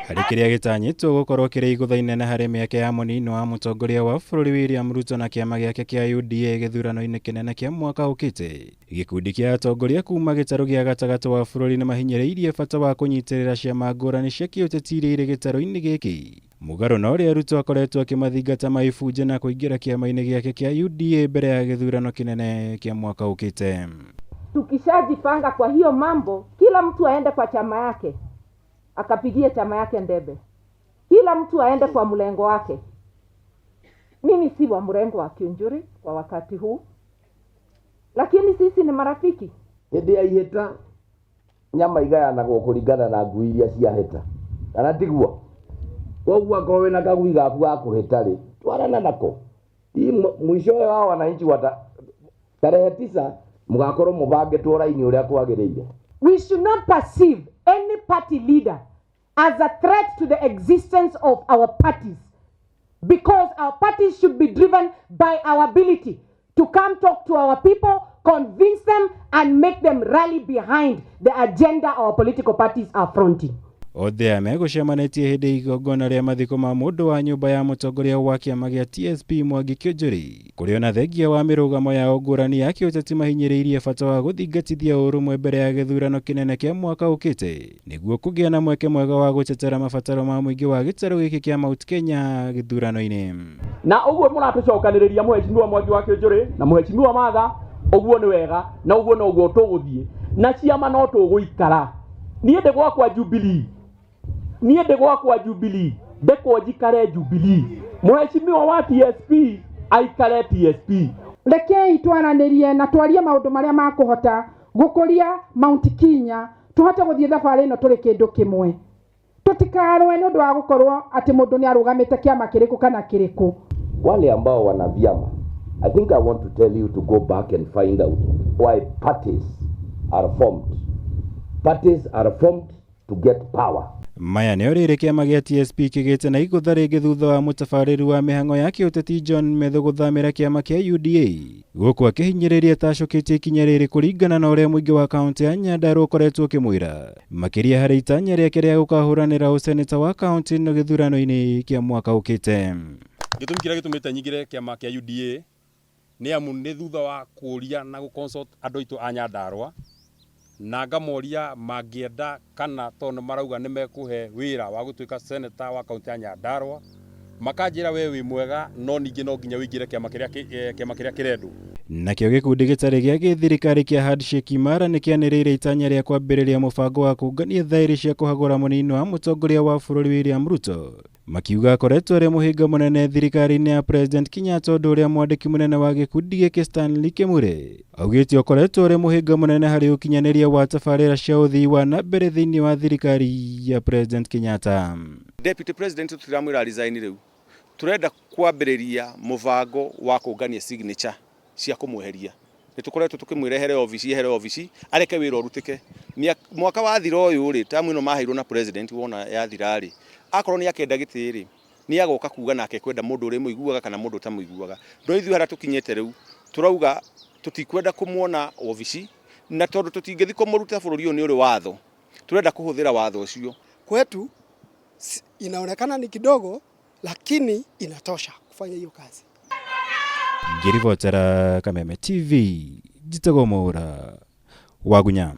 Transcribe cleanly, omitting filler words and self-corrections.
Harĩ kĩrĩa gĩtanyĩtwo gũkorwo kĩrĩ igũtha inene harĩ mĩeke ya mũnini wa mũtongoria wa bũrũri William Ruto na kĩama gĩake kĩa UDA gĩthurano-inĩ kĩnene kĩa mwaka ũkĩte. Gĩkundi kĩa atongoria kuma gĩtarũ gĩa gatagatĩ wa bũrũri nĩmahinyĩrĩirie bata wa kũnyitĩrĩra ciama ngũrani cia kĩũteti iria irĩ gĩtarũ-inĩ gĩkĩ. Mũgarũ na ũrĩa Ruto akoretwo akĩmathingata maibunje na kũingĩra kĩama-inĩ gĩake kĩa UDA mbere ya gĩthurano kĩnene kĩa mwaka ũkĩte. Tukishajipanga kwa hiyo mambo, kila mtu aende kwa chama yake akapigie chama yake ndebe, kila mtu aende kwa mlengo wake. Mimi si wa mrengo wa Kiunjuri kwa wakati huu, lakini sisi ni marafiki. Hĩndĩ ya ihĩta nyama igayanagwo kũringana na ngui iria ciahĩta, kana tiguo? Koguo akorwo wĩna kagui gaku ga kũhĩta rĩ, twarana nako. Hii mwisho wa wananchi wata tarehe 9 mũgakorwo mũbangĩtwo raini ũrĩa kwagĩrĩire. We should not perceive any party leader as a threat to the existence of our parties, because our parties should be driven by our ability to come talk to our people, convince them, and make them rally behind the agenda our political parties are fronting. Othe aya megũcemanĩtie hĩndĩ ya igongona rĩa mathiko ma mũndũ wa nyũmba ya mũtongoria wa kĩama gĩa TSP Mwangi Kiunjuri, kũrĩa ona thengia wa mĩrũgamo yao ngũrani ya kĩũteti mahinyĩrĩirie bata wa gũthingatithia ũrũmwe mbere ya gĩthurano kĩnene kĩa mwaka ũkĩte nĩguo kũgĩa na mweke mwega wa gũtetera mabataro ma mũingĩ wa gĩtarũ gĩkĩ kĩa Mount Kenya gĩthurano-inĩ. Na ũguo mũratũcokanĩrĩria mũhecimiwa Mwangi wa Kiunjuri na mũhecimiwa Martha, ũguo nĩ wega na ũguo noguo tũgũthiĩ na ciama no tũgũikara. Niĩ ndĩ gwakwa Jubilee, niĩ ndĩ gwakwa Jubilee, ndekwo njikare Jubilee, mũhecimiwa wa TSP aikare TSP. Rekei twaranĩrie na twarie maũndũ marĩa makũhota gũkũria Mount Kenya, tũhote gũthiĩ thabarĩ ĩno tũrĩ kĩndũ kĩmwe. Tũtikarũe nĩ ũndũ wa gũkorwo atĩ mũndũ nĩ arũgamĩte kĩama kĩrĩkũ kana kĩrĩkũ. Wale ambao wana vyama, I think I want to tell you to go back and find out why parties are formed. Parties are formed to get power. Maya nĩo rĩrĩ kĩama gĩa TSP kĩgĩte na igũtha rĩngĩ thutha wa mũtabarĩri wa mĩhang'o ya kĩũteti John Methu gũthamĩra kĩama kĩa UDA, gũkũ akĩhinyĩrĩria atacũkĩtie ikinya rĩrĩ kũringana na ũrĩa mũingĩ wa kaũntĩ ya Nyandarua ũkoretwo ũkĩmwĩra, makĩria harĩ itanya rĩake rĩa gũkahũranĩra ũseneta wa kaũntĩ ĩno gĩthurano-inĩ kĩa mwaka ũkĩte. Gĩtũmi kĩrĩa gĩtũmĩte nyingĩre kĩama kĩa UDA nĩ amu nĩ thutha wa kũria na gũ-consult andũ aitũ a Nyandarua, na ngamoria mangĩenda kana tondũ nĩ marauga nĩ mekũhe wĩra wa gũtuĩka senator wa kaũntĩ ya Nyandarua, makanjĩra we wĩ mwega no ningĩ no nginya ũingĩre kĩama kĩrĩa kĩrendwo. Nakĩo gĩkundi gĩtarĩ gĩa gĩthirikari kĩa Handshake Imara nĩ kĩanĩrĩire itanya rĩa kwambĩrĩria mũbango wa kũngania thaĩri cia kũhagũra mũnini wa mũtongoria wa bũrũri William Ruto, makiuga akoretwo arĩ mũhĩnga mũnene thirikari-inĩ ya President Kenyatta, ũndũ ũrĩa mwandĩki mũnene wa gĩkundi gĩkĩ Stanley Kemure augĩte ũkoretwo ũrĩ mũhĩnga mũnene harĩ ũkinyanĩria wa tabarĩra cia ũthii wa na mbere thĩinĩ wa thirikari ya President Kenyatta. Deputy President tũtiramwĩra resign rĩu, tũrenda kwambĩrĩria mũbango wa kũngania signature cia kũmweheria. Nĩ tũkoretwo tũkĩmwĩra ehere obici, ehere obici, areke wĩra ũrutĩke. Mwaka wathira ũyũ rĩ, tamu ĩno maheirwo na president wona yathira rĩ, akorwo nĩ akenda gĩtĩ rĩ, nĩ agoka kuga nake kwenda mũndũ ũrĩa mũiguaga kana mũndũ ũtamũiguaga. No ithuĩ harĩa tũkinyĩte rĩu tũrauga tũtikwenda kũmuona obici, na tondũ tũtingĩthiĩ kũmũruta bũrũri ũyũ nĩ ũrĩ watho, turenda kũhũthĩra watho ũcio. Kwetu inaonekana ni kidogo, lakini inatosha kufanya hiyo kazi. Ngĩribotera Kameme TV, njĩtagwo Mwaura Wagunya.